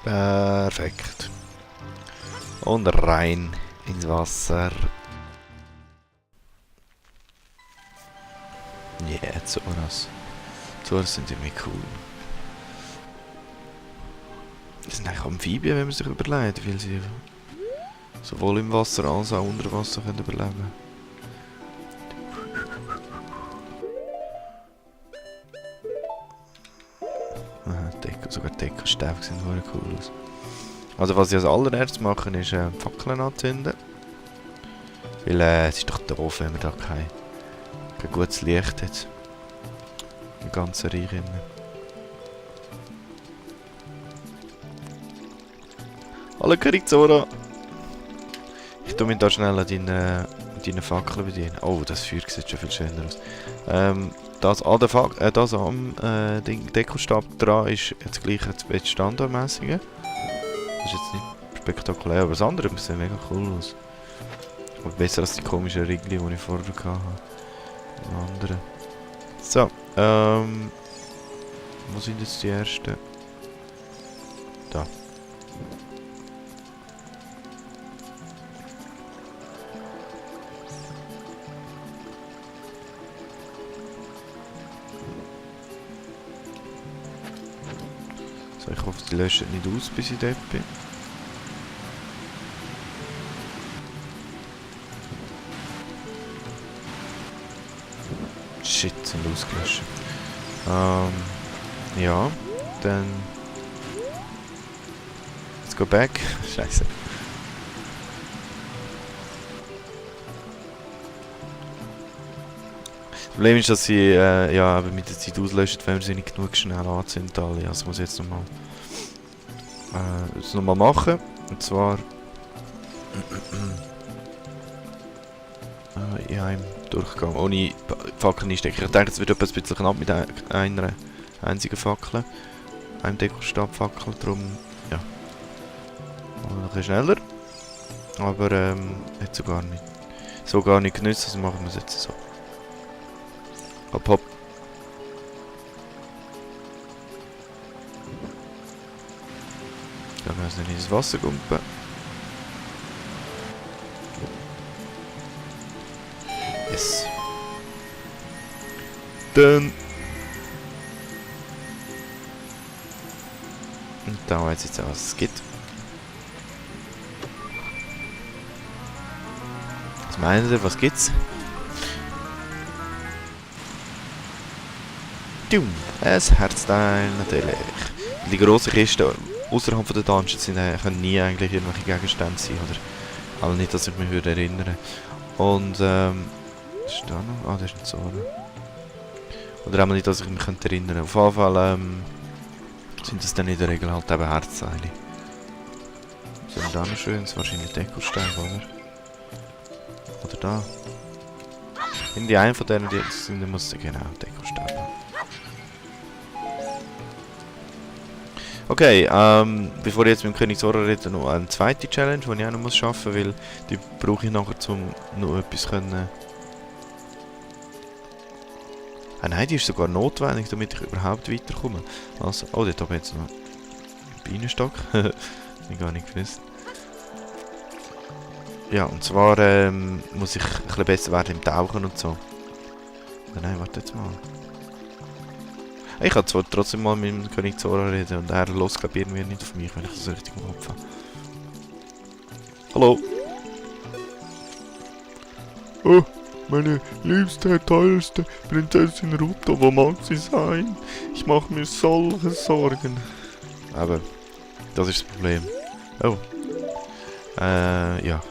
Perfekt. Und rein ins Wasser. Yeah, Zoras. Zoras sind irgendwie cool. Das sind eigentlich Amphibien, wenn man sich überlegt, weil sie sowohl im Wasser als auch unter Wasser können überleben. Aha, sogar Dekostäbe sehen cool aus. Also was ich als allererstes mache, ist Fackeln anzünden. Weil es ist doch doof, wenn man da kein gutes Licht hat. Im ganzen Reich. Hallo König-Zora! Ich tue mich da schnell an deine Fackeln bedienen. Oh, das Feuer sieht schon viel schöner aus. Das am Dekostab dran ist jetzt gleich das standardmäßige. Das ist jetzt nicht spektakulär, aber das andere sieht mega cool aus. Und besser als die komischen Ringli, die ich vorher hatte. Die anderen. So, wo sind jetzt die ersten? Da. So, ich hoffe, die löschen nicht aus, bis ich dort bin. Shit, sind ausgelöscht. Ja, dann... Let's go back. Scheiße. Das Problem ist, dass sie ja, mit der Zeit auslöschen, wenn wir sie nicht genug schnell anzünden. Also das muss ich jetzt nochmal machen. Und zwar... in einem Durchgang, ohne Fackeln einstecken. Ich denke, es wird etwas ein bisschen knapp mit einer einzigen Fackel. Einem Dekostabfackel, darum, ja. Ein bisschen schneller. Aber, hat so gar nicht genützt, also machen wir es jetzt so. Hopp, hopp. Dann müssen wir nicht ins Wasser gumpen. Yes. Dann. Und da weiß ich jetzt auch, was es gibt. Was meinen Sie, was gibt's? Dumm, ein Herzteil natürlich. Die grossen Kisten außerhalb der Dungeons können nie eigentlich irgendwelche Gegenstände sein, oder? Aber nicht, dass ich mich würde erinnern. Und was ist da noch? Ah, das ist ein Zora. Oder auch nicht, dass ich mich erinnern könnte. Auf jeden Fall sind das dann in der Regel halt eben Herzteile. Was ist denn da noch schön? Das ist wahrscheinlich Dekostein, oder? Oder da? In die einen von denen, die sind, muss es genau Dekostein haben. Okay, bevor ich jetzt mit dem König Zora rede, noch eine zweite Challenge, die ich auch noch schaffen muss, weil die brauche ich nachher, um noch etwas können. Ah nein, die ist sogar notwendig, damit ich überhaupt weiterkomme. Also, oh, dort habe ich jetzt noch einen Bienenstock. Ich gar nicht gewusst. Ja, und zwar muss ich ein bisschen besser werden im Tauchen und so. Ah, nein, warte jetzt mal. Ich kann zwar trotzdem mal mit dem König Zora reden und er hört, glaube ich, irgendwie nicht auf mich, wenn ich das richtig im Kopf habe. Hallo? Oh, meine liebste, tollste Prinzessin Ruta, wo mag sie sein? Ich mache mir solche Sorgen. Aber, das ist das Problem. Oh. Ja.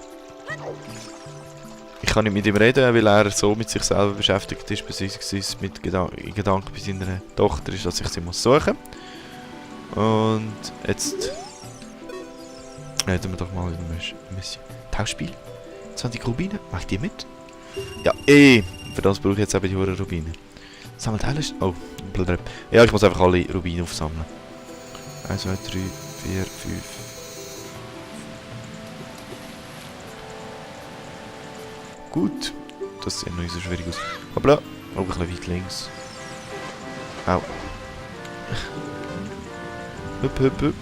Ich kann nicht mit ihm reden, weil er so mit sich selber beschäftigt ist, beziehungsweise mit Gedanken bei seiner Tochter ist, dass ich sie muss suchen muss. Und jetzt reden wir doch mal über ein Tauschspiel. 20 Rubine, mach ich die mit? Ja, für das brauche ich jetzt eben die hohen Rubine. Sammelt alles. Oh, blöd. Ja, ich muss einfach alle Rubine aufsammeln. 1, 2, 3, 4, 5. Gut, das sieht noch nicht so schwierig aus. Hoppla, auch ein bisschen weit links. Au. Hup, hup, hup.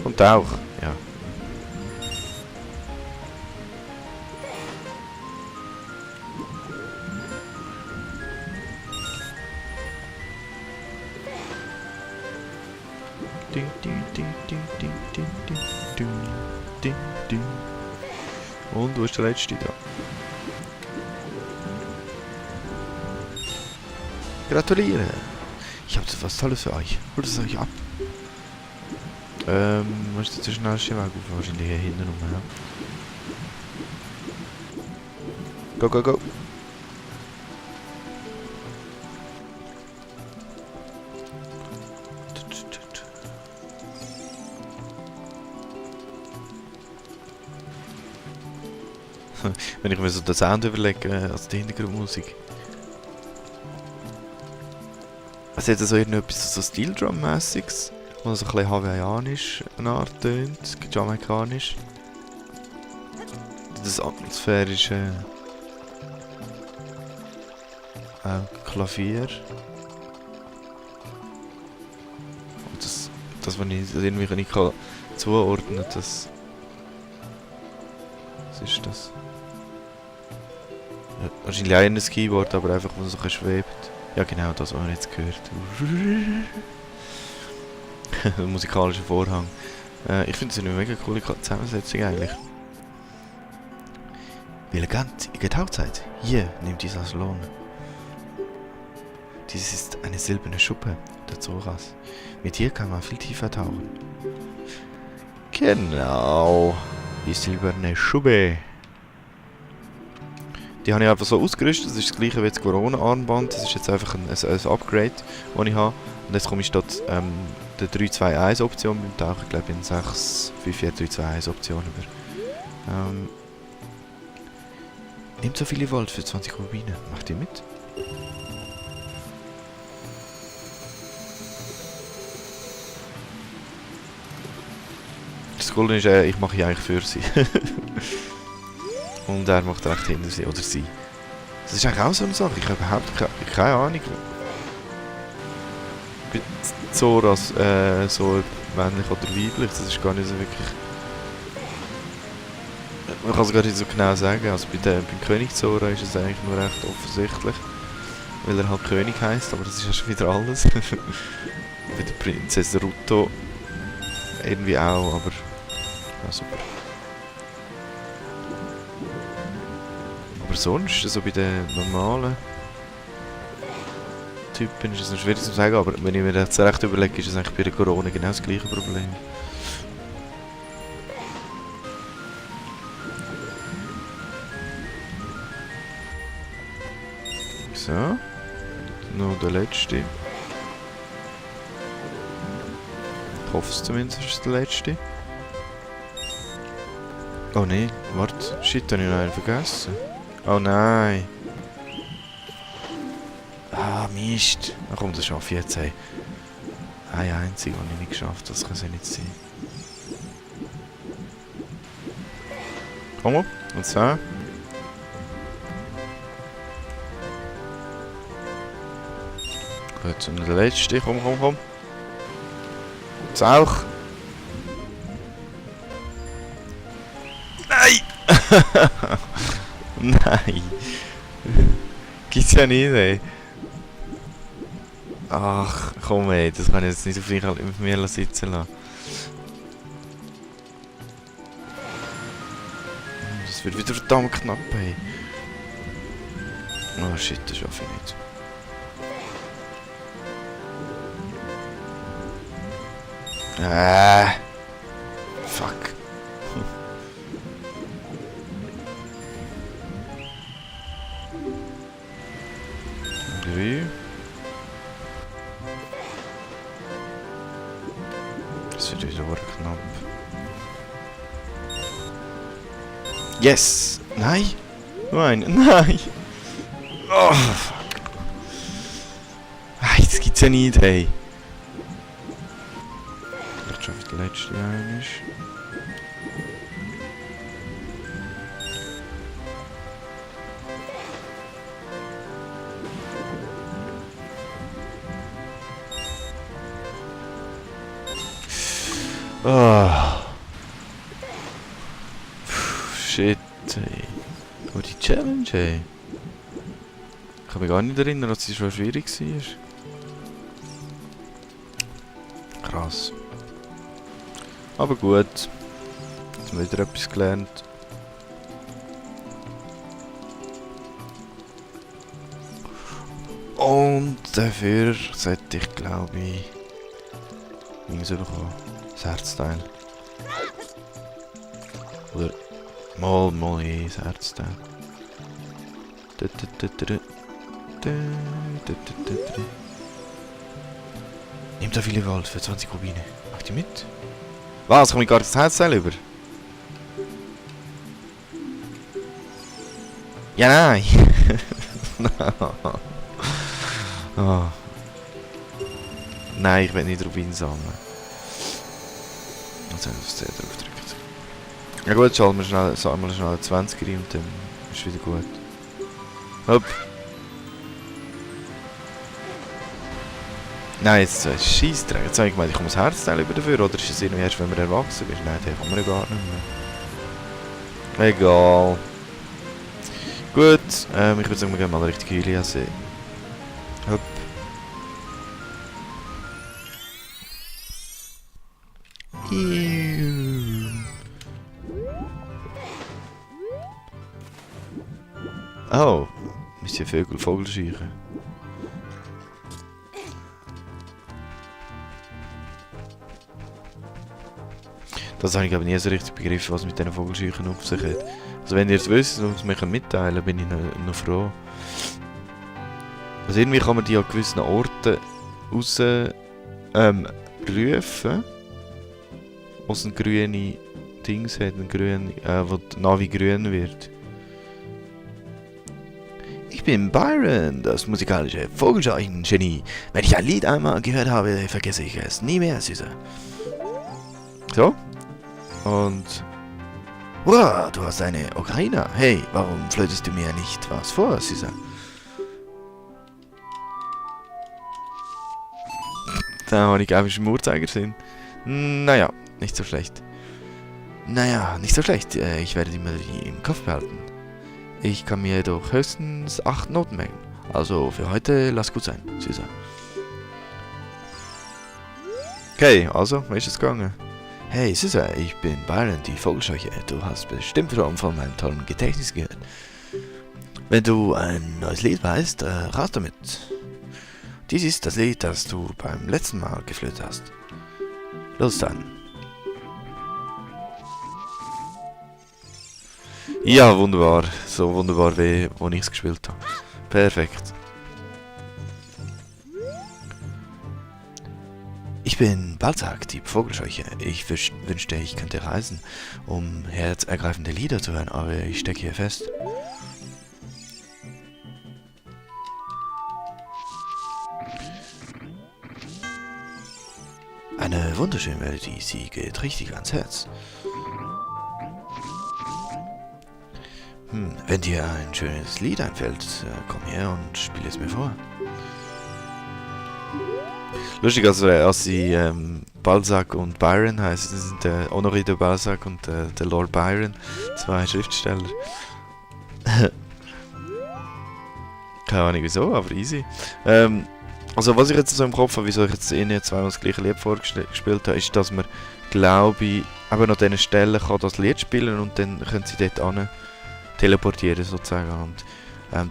Und auch, ja. Ding, ding, ding, ding, ding, ding, ding, ding, ding, ding. Und wo ist der letzte da? Gratuliere! Ich habe was Tolles für euch. Holt es euch ab. Musst du zu schnell Weg auf? Wahrscheinlich hier hinten rum, ja. Go, go, go! Wenn ich mir so den Sound überlege, also die Hintergrundmusik. Es hat so irgendetwas so Steel Drum-mässiges, was so ein bisschen hawaiianisch eine Art tönt, jamaikanisch. Das atmosphärische Klavier. Und das was ich irgendwie nicht zuordnen kann, das ist das. Ja, wahrscheinlich auch ein Keyboard, aber einfach, wo es so ein bisschen schwebt. Ja genau, das, was man jetzt gehört. Der musikalische Vorhang. Ich finde es eine mega coole Zusammensetzung eigentlich. Wie elegant, ihr getaucht seid. Hier, nehmt dies als Lohn. Dies ist eine silberne Schuppe, der Zoras. Mit ihr kann man viel tiefer tauchen. Genau, die silberne Schuppe. Die habe ich einfach so ausgerüstet, das ist das gleiche wie das Corona-Armband. Das ist jetzt einfach ein Upgrade, das ich habe. Und jetzt komme ich statt der 3-2-1-Option beim Tauchen, ich glaube in 6-5-4-3-2-1-Option über. Nehmt so viele Volt für 20 Rubine. Macht ihr mit? Das Coole ist, ich mache hier eigentlich für sie. Und er macht recht hinter sie, oder sie. Das ist eigentlich auch so eine Sache, ich habe überhaupt keine Ahnung. Bei Zoras so männlich oder weiblich, das ist gar nicht so wirklich... Man kann es gar nicht so genau sagen, also beim König Zora ist es eigentlich nur recht offensichtlich. Weil er halt König heisst, aber das ist ja schon wieder alles. Bei der Prinzessin Ruto irgendwie auch, aber... Ja, super. Aber sonst, also bei den normalen Typen ist es noch schwierig zu sagen, aber wenn ich mir das recht überlege, ist es eigentlich bei der Corona genau das gleiche Problem. So. Noch der letzte. Ich hoffe es zumindest, ist der letzte. Oh nein, warte, shit, habe ich noch einen vergessen. Oh nein. Ah, Mist. Ach komm, das schaffe ich jetzt. Hey. Ein einziger, den ich nicht geschafft habe, das kann es ja nicht sein. Komm mal, und zwar. Gut, und der letzte, komm, komm, komm. Jetzt auch. Nein! Nein! Gibt's ja nicht, ey. Ach, komm ey, das kann ich jetzt nicht auf mir sitzen lassen. Das wird wieder verdammt knapp, ey. Oh shit, das schaffe ich nicht. Fuck. Das wird wieder knapp. Yes! Nein! Nein! Nein! Oh, fuck! Das gibt's ja nicht, hey! Vielleicht schaffe ich den letzten einmal. Ah. Shit, ey. Aber die Challenge, ey. Ich kann mich gar nicht erinnern, dass sie schon schwierig war. Krass. Aber gut. Jetzt haben wir wieder etwas gelernt. Und dafür sollte ich, glaube ich, Dings bekommen. Das Herzteil. Oder mal das Herzteil. Nimm da viele Gold für 20 Rubine. Mach die mit? Was? Komm ich gar das Herzteil über? Ja, nein! Oh. Nein, ich will nicht Rubin sammeln. Jetzt habe ich auf C drauf gedrückt. Ja gut, schalten wir schnell 20 rein und dann ist es wieder gut. Hopp. Nein, jetzt ist Scheissdreck. Jetzt habe ich gemeint, ich komme das Herzteil über dafür, oder ist es irgendwie erst, wenn man erwachsen ist? Nein, den kann man ja gar nicht mehr. Egal. Gut, ich würde sagen, wir gehen mal Richtung Hylia See. Hopp. Oh, ist hier Vogelscheuche. Das habe ich aber nie so richtig begriffen, was mit diesen Vogelscheuchen auf sich hat. Also wenn ihr es wisst und es mir mitteilen, bin ich noch froh. Also irgendwie kann man die an gewissen Orten raus rufen, wo es ein grüne Dings hat, wo die Navi grün wird. Ich bin Byron, das musikalische Vogelscheuchen-Genie. Wenn ich ein Lied einmal gehört habe, vergesse ich es nie mehr, Süßer. So. Und... Wow, du hast eine Ocarina. Hey, warum flötest du mir nicht was vor, Süßer? Da habe ich einfach im Uhrzeigersinn. Naja, nicht so schlecht. Naja, nicht so schlecht. Ich werde die Melodie im Kopf behalten. Ich kann mir jedoch höchstens 8 Noten merken. Also für heute lass gut sein, Süßer. Okay, also, wie ist es gegangen? Hey Süßer, ich bin Byron, die Vogelscheuche. Du hast bestimmt schon von meinem tollen Gedächtnis gehört. Wenn du ein neues Lied weißt, raus damit. Dies ist das Lied, das du beim letzten Mal geflötet hast. Los dann. Ja, wunderbar. So wunderbar, wie ich es gespielt habe. Perfekt. Ich bin Balzac, die Vogelscheuche. Ich wünschte, ich könnte reisen, um herzergreifende Lieder zu hören, aber ich stecke hier fest. Eine wunderschöne Melodie, sie geht richtig ans Herz. Wenn dir ein schönes Lied einfällt, komm her und spiel es mir vor. Lustig, also, als sie Balzac und Byron heißen, das sind der Honoré de Balzac und der Lord Byron, zwei Schriftsteller. Keine Ahnung wieso, aber easy. Also was ich jetzt so im Kopf habe, wieso ich jetzt Ihnen zweimal das gleiche Lied vorgespielt habe, ist, dass man, glaube ich, aber an diesen Stellen kann das Lied spielen und dann können sie dort hin teleportieren sozusagen. Und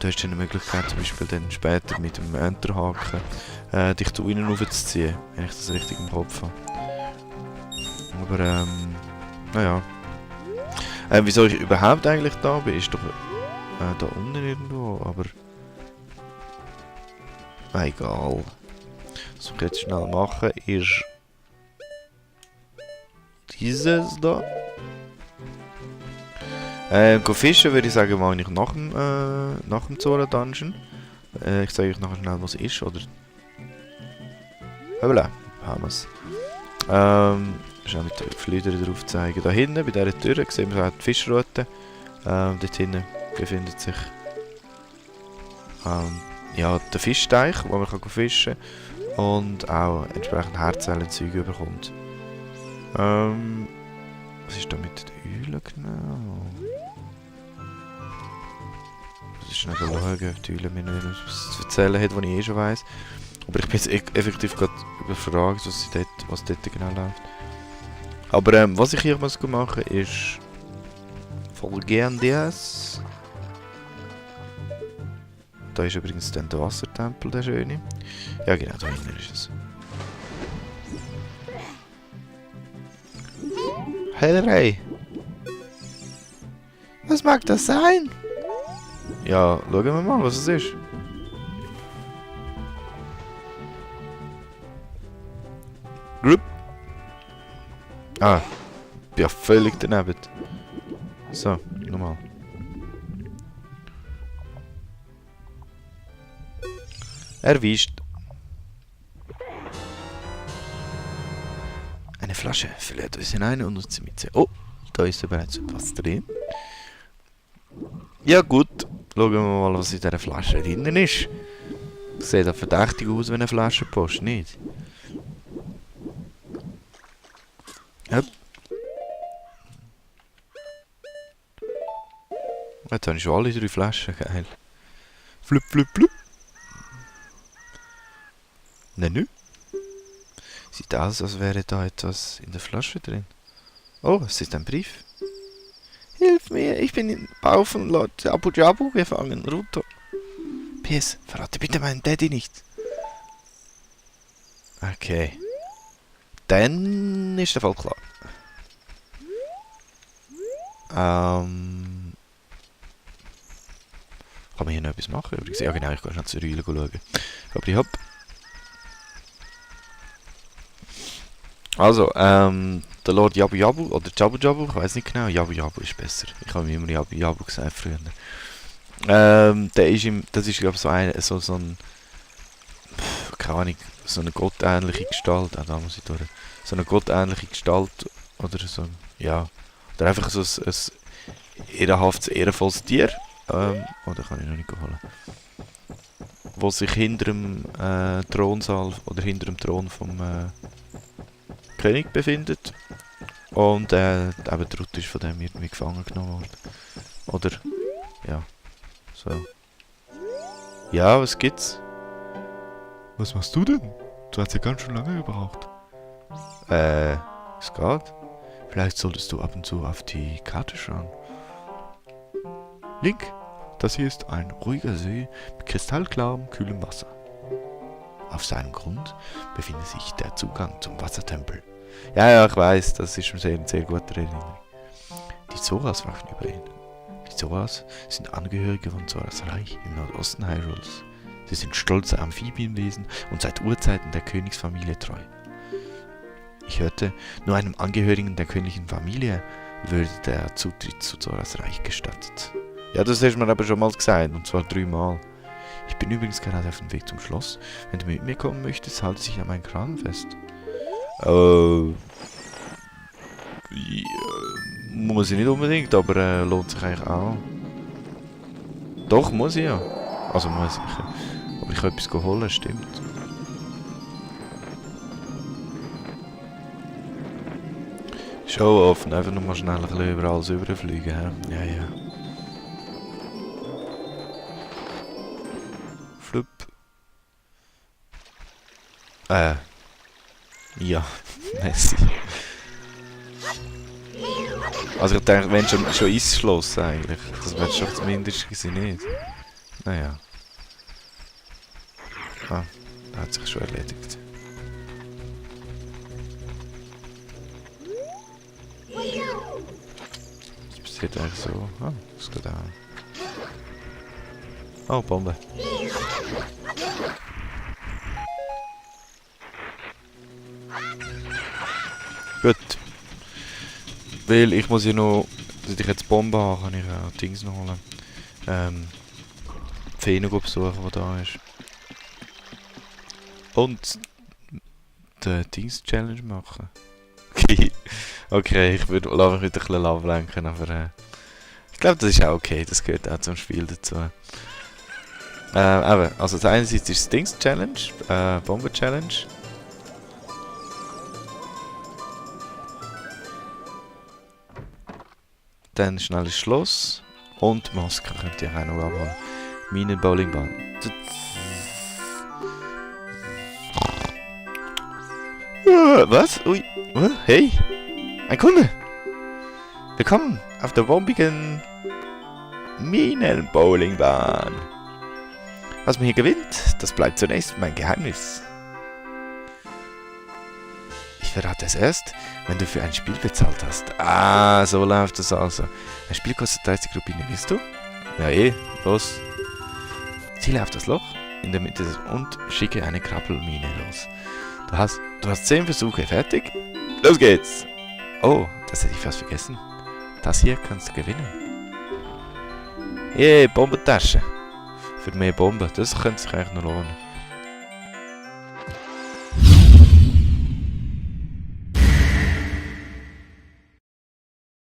du hast dann eine Möglichkeit, zum Beispiel dann später mit dem Enterhaken dich zu innen raufzuziehen, wenn ich das richtig im Kopf habe. Aber naja. Wieso ich überhaupt eigentlich da bin, ist doch da unten irgendwo, aber egal. Was ich jetzt schnell machen ist dieses da. Fischen würde ich sagen, mache ich nach dem Zora Dungeon. Ich zeige euch nachher schnell, was es ist, oder? Hoppla, haben wir es. Schnell mit der Flieder drauf zeigen. Da hinten, bei dieser Tür, sehen wir auch die Fischroute. Dort hinten befindet sich ja, der Fischteich, wo man fischen kann und auch entsprechend Herzzellenzeuge bekommt. Was ist da mit den Eulen genau? Das ist nicht schauen, ob die Eulen mir noch etwas zu erzählen hat, was ich eh schon weiss. Aber ich bin jetzt effektiv gerade überfragt, was dort genau läuft. Aber was ich hier muss machen ist folgendes. Da ist übrigens dann der Wassertempel, der schöne. Ja genau, da hinten ist es. Hey! Was mag das sein? Ja, schauen wir mal, was es ist. Group. Ah, bin ja völlig daneben. So, nochmal. Erwischt. Eine Flasche verliert uns hinein und uns mit. Oh, da ist ja bereits etwas drin. Ja gut, schauen wir mal, was in dieser Flasche drinnen ist. Sieht ja verdächtig aus, wenn eine Flaschenpost, nicht? Yep. Jetzt habe ich schon alle 3 Flaschen, geil. Flup, flup, flup. Nein. Sieht aus, als wäre da etwas in der Flasche drin. Oh, es ist ein Brief. Hilf mir, ich bin im Bau von Lord Abu Jabu gefangen, Ruto. PS, verrate bitte meinen Daddy nicht. Okay. Dann ist der Fall klar. Kann man hier noch etwas machen? Übrigens, ja genau, ich gehe schnell zur Rühle schauen. Aber ich hab. Also, der Lord Jabu Jabu, oder Jabu Jabu, ich weiß nicht genau, Jabu Jabu ist besser. Ich habe mir immer Jabu Jabu gesagt früher. Der ist das ist glaube ich so ein, keine Ahnung, so eine gottähnliche Gestalt, da muss ich durch. So eine gottähnliche Gestalt, oder so, ja, oder einfach so ein ehrenhaftes, ehrenvolles Tier, oder kann ich noch nicht holen. Wo sich hinter dem Thronsaal, oder hinter dem Thron vom König befindet. Und eben der Ruth ist von dem irgendwie gefangen genommen worden. Oder, ja, so. Ja, was gibt's? Was machst du denn? Du hast ja ganz schön lange gebraucht. Es geht. Vielleicht solltest du ab und zu auf die Karte schauen. Link, das hier ist ein ruhiger See mit kristallklarem, kühlem Wasser. Auf seinem Grund befindet sich der Zugang zum Wassertempel. Ja, ich weiß, das ist mir sehr gute Erinnerung. Die Zoras wachen über ihn. Die Zoras sind Angehörige von Zoras Reich im Nordosten Hyrules. Sie sind stolze Amphibienwesen und seit Urzeiten der Königsfamilie treu. Ich hörte, nur einem Angehörigen der königlichen Familie würde der Zutritt zu Zoras Reich gestattet. Ja, das hast du mir aber schon mal gesagt, und zwar 3 Mal. Ich bin übrigens gerade auf dem Weg zum Schloss. Wenn du mit mir kommen möchtest, halte dich an meinen Kragen fest. Ja, muss ich nicht unbedingt, aber lohnt sich eigentlich auch. Doch, muss ich ja. Also muss ich. Aber ich kann etwas holen, stimmt. Show offen, einfach nur mal schnell ein bisschen über alles überfliegen. Ja, ja. Flup. Ja, merci. Also ich denke, wenn schon ins Schloss eigentlich. Das wäre schon zumindest nicht. Naja. Ah, das hat sich schon erledigt. Das passiert eigentlich so. Ah, das geht auch. Oh, Bombe. Gut. Weil ich muss ja noch, dass ich jetzt Bombe habe, kann ich auch Dings noch holen. Feener besuchen, die da ist. Und den Dings-Challenge machen. Okay, ich würde lasse mich wieder ein bisschen ablenken, aber ich glaube, das ist auch okay, das gehört auch zum Spiel dazu. Aber, also das einerseits ist das Dings-Challenge, Bombe-Challenge. dann schnell ins Schloss. Und die Maske könnt ihr auch noch abholen. Meinen Bowlingball. Was? Ui. Hey. Ein Kunde. Willkommen auf der bombigen Minenbowlingbahn. Was man hier gewinnt, das bleibt zunächst mein Geheimnis. Ich verrate es erst, wenn du für ein Spiel bezahlt hast. Ah, so läuft das also. Ein Spiel kostet 30 Rubine, willst du? Ja los. Ziele auf das Loch in der Mitte und schicke eine Krabbelmine los. Du hast 10 Versuche, fertig? Los geht's! Oh, das hätte ich fast vergessen. Das hier kannst du gewinnen. Bombentasche. Für mehr Bomben, das könnte sich eigentlich noch lohnen.